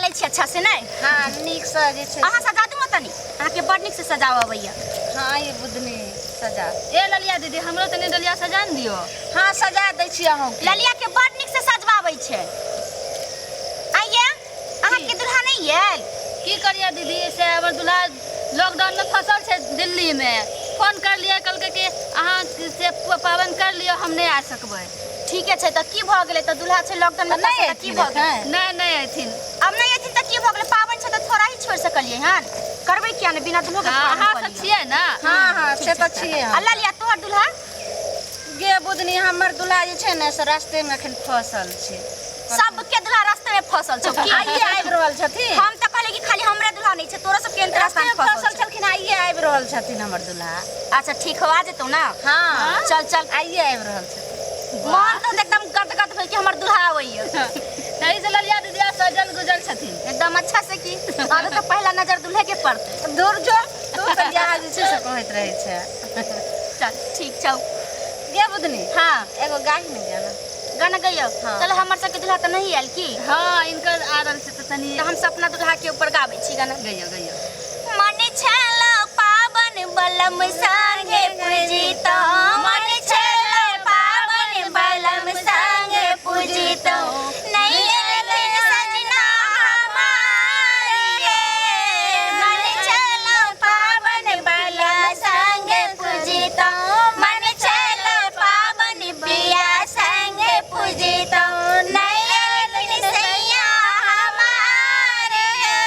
लै छी अच्छा से नहि? हाँ, नीक से जे छै। अहाँ सजा दू तनी, अहाँके बड़ नीक से सजाव अबैया। हाँ, ये बुधनी सजा। ए ललिया दीदी, हमरो तनी डलिया सजा ने दियो। हाँ, सजा दै छी अहूँके। ललिया के बड़ नीक से सजवाबै छै। आइये, अहाँके दुल्हा नहि आयल? की करिए दीदी, से हमर दुल्हा लॉकडाउन में फसल छै दिल्ली में। फोन कर लियै, कहलकै कि अहाँ से पाबनि कर लियौ, हम नहि आ सकबै। ठीके छै, तऽ की भऽ गेलै? तऽ दुल्हा छै लॉकडाउन में नहि फसल, तऽ की अयथिन भऽ गेलै? एखन? नहि, नहि अयथिन। आब नहि अयथिन तऽ की भऽ गेलै? पाबनि छै तऽ थोड़ा ही छोड़ि सकलियै हन? करबै किया नहि? बिना दुल्हो के हाँ, पाबनि अहाँ कऽ सब लिअ। छियै ने? हाँ हाँ, से तऽ छियै हम। आ ललिया, तोहर दुल्हा? गे बुधनी, हमर दुल्हा जे छै ने से रास्ते में एखन फसल छै। सबके दुल्हा रास्ते में फसल छौ की? आइए आबि रहल छथिन। हम तऽ कहलियै कि खाली हमरे दुल्हा नहि छै, तोरो सबके एहन रास्ता रास्ते में में फसल फसल छै। छलखिन, आइए आबि रहल छथिन हमर दुल्हा। अच्छा ठीक हो, आ जेतौ ना? हाँ। चल चल। आइए आबि रहल छथिन। मन तऽ एकदम गदगद भेल कि हमर दुल्हा आबैया। तही से ललिया दीदी आब सजल गुजल छथिन एकदम अच्छा से। की आब तऽ पहिला नजर दुल्हे के पड़तै। दूर जो, तू तऽ इएह जे छै से कहैत रहै छै। चल ठीक छौ। गे बुधनी। हाँ। एगो गाही ने गाना। गाना गैयो? हाँ। चल, हमर सबके दुल्हा तऽ नहीं आयल की? हाँ, इनकर आ रहल छै तऽ तनी तऽ हम सब अपना दुल्हा के ऊपर गाबै छी गाना। गैयो गैयो। मन छल पावन बलम संगे पूजित, मन छल पावन बलम संगे पूजित, नहीं एलखिन सजना हमार रे। मन छल पावन बलम संगे पूजित, मन छल पावन पिया संगे पूजित, नहीं एलखिन सैया हमार रे।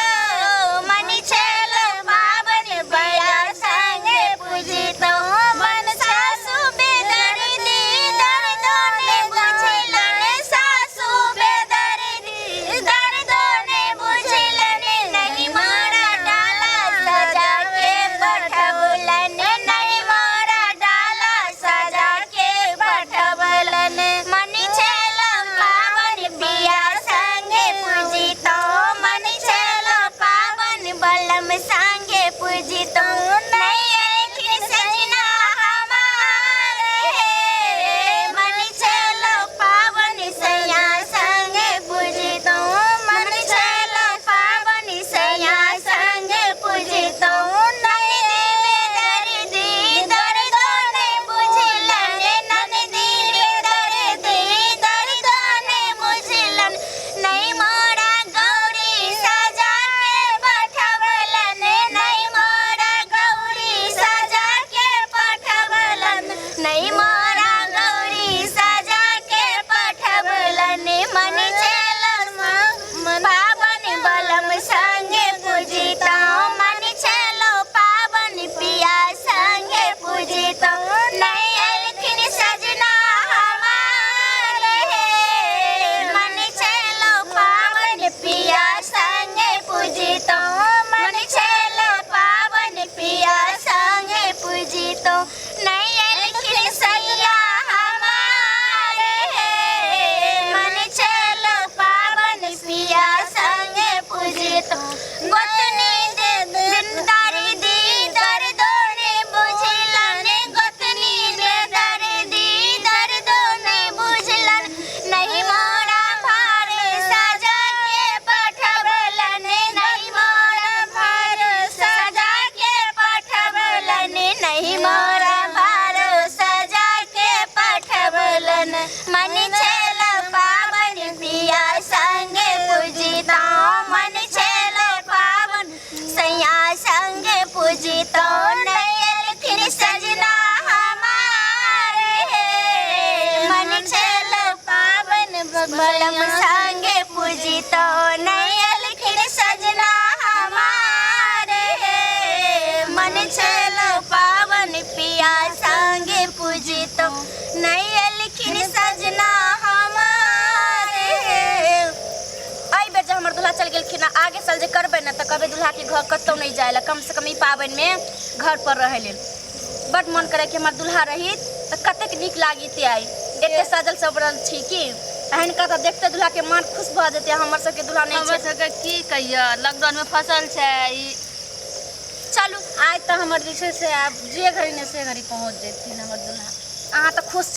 मन छल पावन पिया संगे पूजित, मन सासु बेदर्दी दर्दो ने बुझलन, सासु बेदर्दी दर्दो ने बुझलन, नहीं मोरा डाला सजा के पठबलन, नहीं मोरा डाला सजा के पठबलन। मन छल पावन पिया संगे पूजित, मन छल पावन बलम संगे पूजित, नहीं एलखिन सजना हमार हे। मन छल पावन सैया संगे पूजित, मन छल पावन सैया संगे पूजित, ननदी बेदर्दी दर्दो ने बुझलन, ननदी बेदर्दी दर्दो ने बुझलन, नहीं मोरा गौरी सजा के पठबलन, नहीं मोरा गौरी सजा के पठबलन, नहीं मोरा गौरी सजा के पठबलन। मन छल पावन बलम संगे पूजित, मन छल पावन पिया संगे पूजित, नहीं एलखिन सजना हमार हे। मन छल पावन पिया संगे पूजित, मन छल पावन पिया संगे पूजित, नहीं एलखिन सैया हमार हे। मन छल पावन पिया संगे पूजित, गोतनी दर्दी दर्दो ने बुझलन, गोतनी बेदर्दी दर्दो ने बुझलन, नहीं मोरा भार सजा के पठबलन, नहीं मोरा भार सजा के पठबलन, नहीं मोरा भार सजा के पठबलन। मन छल पावन पिया संगे पूजित, मन छल पावन सैया संगे पूजित, नहीं एलखिन सजना हमार हे। मन छल पावन बलम संगे पूजित, नहीं एलखिन सजना हमार हे। मन छल पावन पिया संगे पूजित, नहीं एलखिन सजना हमार हे। एहि बेर जे हमर दुल्हा चलि गेलखिन, आगे साल जे करबै ने तऽ कहबै दुल्हाके घर कतहु नहि जाय लए, कम से कम ई पाबनिमे घर पर रहै लेल। बड मन करै कि हमर दुल्हा रहित तऽ कतेक नीक लागिते। आइ एते सजल सवरल छी कि एहनका तऽ देखते दुल्हाके मन खुश भऽ जेतै। हमर सबके दुल्हा नहि हमर छै। सबके की कहियो, लॉकडाउन में फसल छै ई। चलू। आइ तऽ हमर जे छै से आब जे घड़ी ने से घड़ी पहुँच जेथिन हमर दुल्हा। अहाँ तऽ खुश